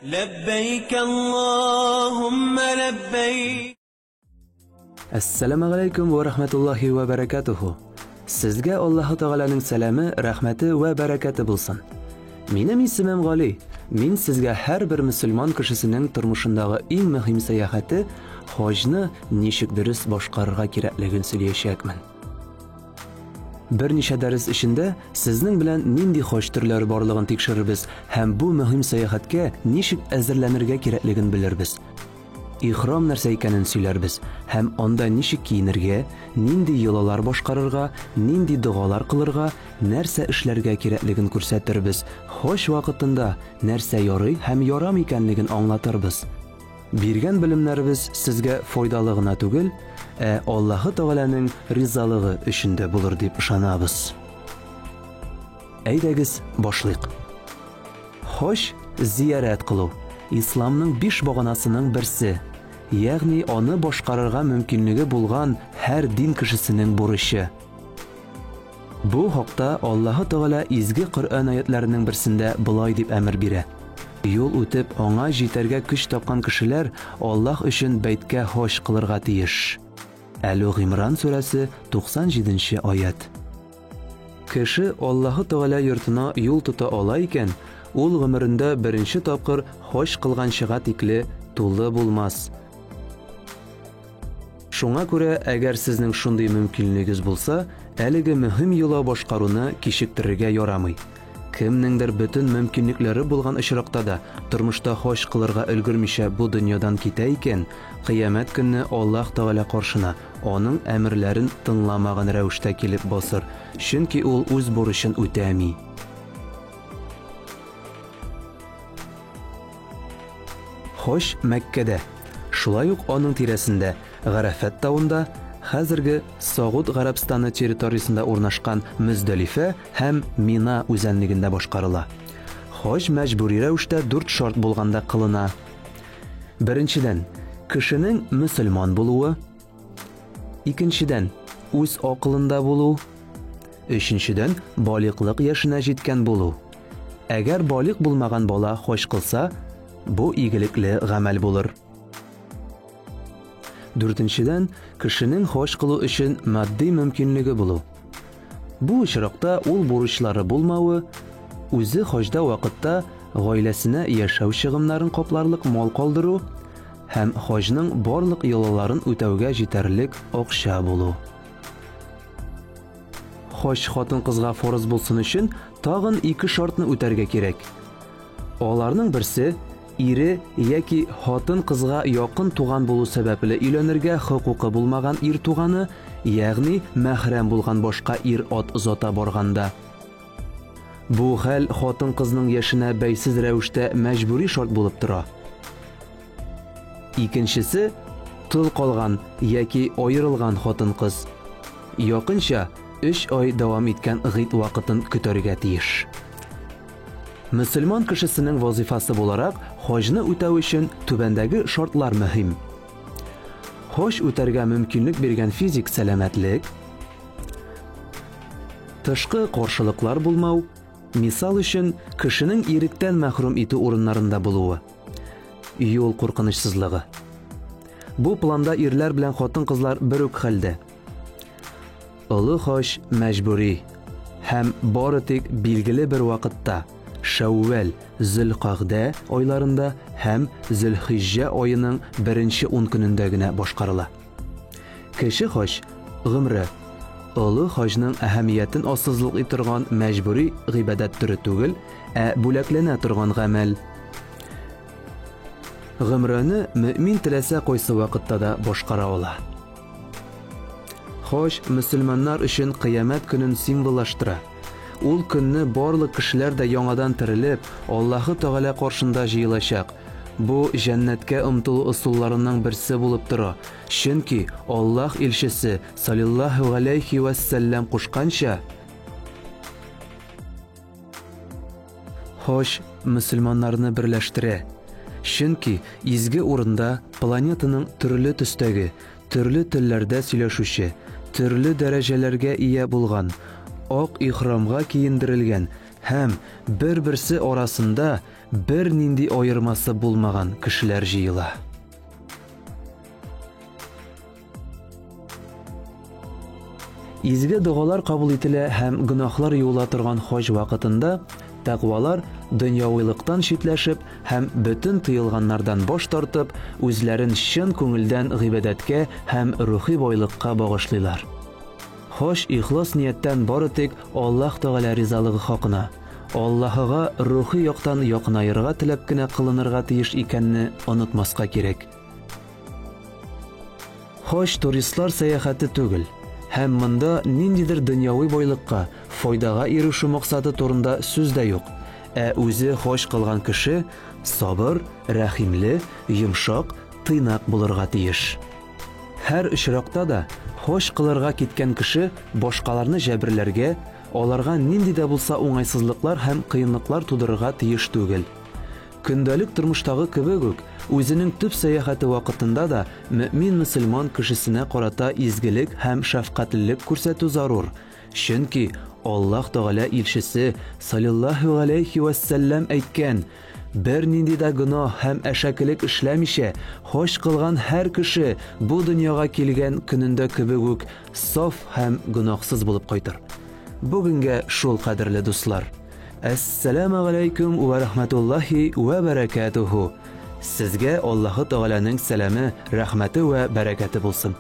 لبيك اللهم لبيك Әссәламу алейкум ва рахматуллахи ва баракатуху. Сезгә Аллаһы Тәгаләнең сәламе, рәхмәте вә бәрәкәте булсын. Минем исемем Гали. Мин сезгә һәрбер мөселман кешесенең тормышындагы иң мөһим сәяхәте хаҗны ничек дөрес башкарырга кирәклеген сөйләячәкмен. Берничә дәрес эчендә сезнең белән нинди хаҗ төрләре барлыгын тикшерербез һәм бу мөһим сәяхәткә ничек әзерләнергә кирәклеген белербез. Ихрам нәрсә икәнен сөйләрбез һәм анда ничек киенергә, нинди йолалар башкарырга, нинди догалар кылырга, нәрсә эшләргә кирәклеген күрсәтербез. Хаҗ вакытында нәрсә ярый һәм ярамый икәнлеген аңлатырбыз. Биргән белемнәребез сезгә файдалы гына түгел, ә Аллаһы Тәгаләнең ризалыгы өчен дә булыр дип ышанабыз. Әйдәгез, башлыйк. Хаҗ зиярәт кылу исламның биш баганасының берсе, ягъни аны башкарырга мөмкинлеге булган һәр дин кешесенең бурычы. Бу хакта Аллаһы Тәгалә изге Коръән аятларының берсендә болай дип әмер бирә. Юл үтеп, аңа җитәргә көч тапкан кешеләр Аллаһ өчен бәйткә хаҗ кылырга тиеш. Әлу Гыймран сүрәсе 97 аят. Кеше Аллаһы Тәгалә йортына юл тота ала икән, ул гомерендә беренче тапкыр хаҗ кылганчыга тикле тулы булмас. Шуңа күрә, әгәр сезнең шундый мөмкинлегегез булса, әлеге мөһим йола башкаруны кичектерергә ярамый. Кемнеңдер бөтен мөмкинлекләре булган очракта да тормышта хаҗ кылырга өлгермичә бу дөньядан китә икән, кыямәт көнне Аллаһ Тәгалә каршына аның әмерләрен тыңламаган рәвештә килеп басыр, чөнки ул үз бурычын үтәми. Хаҗ Мәккәдә, шулай ук аның тирәсендә, Гарәфәт тавында, хәзерге Согуд Гарәбстаны территориясендә урнашкан Мөздәлифә һәм Мина үзәнлегендә башкарыла. Хаҗ мәҗбүри рәвештә дүрт шарт булганда кылына. Беренчедән, кешенең мөселман булуы. Икенчедән, үз акылында булу. Өченчедән, балигълык яшенә җиткән булу. Әгәр балигъ булмаган бала хаҗ кылса, бу игелекле гамәл булыр. Дүртенчедән, кешенең хаҗ кылу өчен матди мөмкинлеге булу. Бу очракта ул бурычлары булмавы, үзе хаҗда вакытта гаиләсенә яшәү чыгымнарын капларлык мал калдыру һәм хаҗның барлык йолаларын үтәүгә җитәрлек акча булу. Хаҗ хатын-кызга фарыз булсын өчен тагын ике шартны үтәргә кирәк. Аларның берсе ире яки хатын-кызга якын туган булу сәбәпле өйләнергә хокукы булмаган ир туганы, ягъни мәхрәм булган башка ир-ат озата барганда. Бу хәл хатын-кызның яшенә бәйсез рәвештә мәҗбүри шарт булып тора. Икенчесе тол калган яки аерылган хатын-кыз. Якынча 3 ай дәвам иткән гыйд вакытын көтәргә тиеш. Мөселман кешесенең вазифасы буларак, хаҗны үтәү өчен түбәндәге шартлар мөһим. Хаҗ үтәргә мөмкинлек биргән физик сәламәтлек, тышкы каршылыклар булмау, мисал өчен, кешенең иректән мәхрүм итү урыннарында булуы, юл куркынычсызлыгы. Бу планда ирләр белән хатын-кызлар бер үк хәлдә. Олы хаҗ мәҗбүри һәм бары тик билгеле бер вакытта Шәүвәл, Зөлкагъдә айларында һәм Зөлхиҗҗә аеның беренче ун көнендә генә башкарыла. Кече хаҗ, гомрә, олы хаҗның әһәмиятен ассызлыклый торган мәҗбүри гыйбадәт төре түгел, ә бүләкләнә торган гамәл. Гомрәне мөэмин теләсә кайсы вакытта да башкара ала. Хаҗ мөселманнар өчен кыямәт көнен символлаштыра. Ул көнне барлык кешеләр дә яңадан терелеп, Аллаһы Тәгалә каршында җыелачак. Бу җәннәткә омтылу ысулларының берсе булып тора. Чөнки Аллаһ илчесе саллаллаһу галәйһи вә сәлләм кушканча, Хаҗ мөселманнарны берләштерә. Чөнки изге урында планетаның төрле төстәге, төрле телләрдә сөйләшүче, төрле дәрәҗәләргә ия булган, ак ихрамга киендерелгән һәм бер-берсе арасында бернинди аермасы булмаган кешеләр җыела. Изге догалар кабул ителә һәм гөнаһлар юыла торган хаҗ вакытында тәкъвалар дөньявилыктан читләшеп һәм бөтен тыелганнардан баш тартып, үзләрен чын күңелдән гыйбадәткә һәм рухи байлыкка багышлыйлар. Хаҗ ихлас нияттән бары тик Аллаһ Тәгалә ризалыгы хакына, Аллаһыга рухи яктан якынаерга теләп кенә кылынырга тиеш икәнне онытмаска кирәк. Хаҗ туристлар сәяхәте түгел, һәм монда ниндидер дөньяви байлыкка, файдага ирешү максаты турында сүз дә юк. Ә үзе хаҗ кылган кеше сабыр, рәхимле, йомшак, тыйнак булырга тиеш. Һәр очракта да хаҗ кылырга киткән кеше башкаларны җәберләргә, аларга нинди дә булса уңайсызлыклар һәм кыенлыклар тудырырга тиеш түгел. Көндәлек тормыштагы кебек үк, үзенең төп сәяхәте вакытында да мөэмин-мөселман кешесенә карата изгелек һәм шәфкатьлелек күрсәтү зарур, чөнки Аллаһ Тәгалә илчесе саллиллаһу галәйһи вә сәлләм әйткән, Бернинди дә гөнаһ һәм әшәкелек эшләмичә, хаҗ кылган һәр кеше бу дөньяга килгән көнендә кебек үк саф һәм гөнаһсыз булып кайтыр. Бүгенгә шул, кадерле дуслар. Әссәламә галәйкүм вә рәхмәтуллаһи вә бәрәкәтүһү. Сезгә Аллаһы Тәгаләнең сәламе, рәхмәте вә бәрәкәте булсын.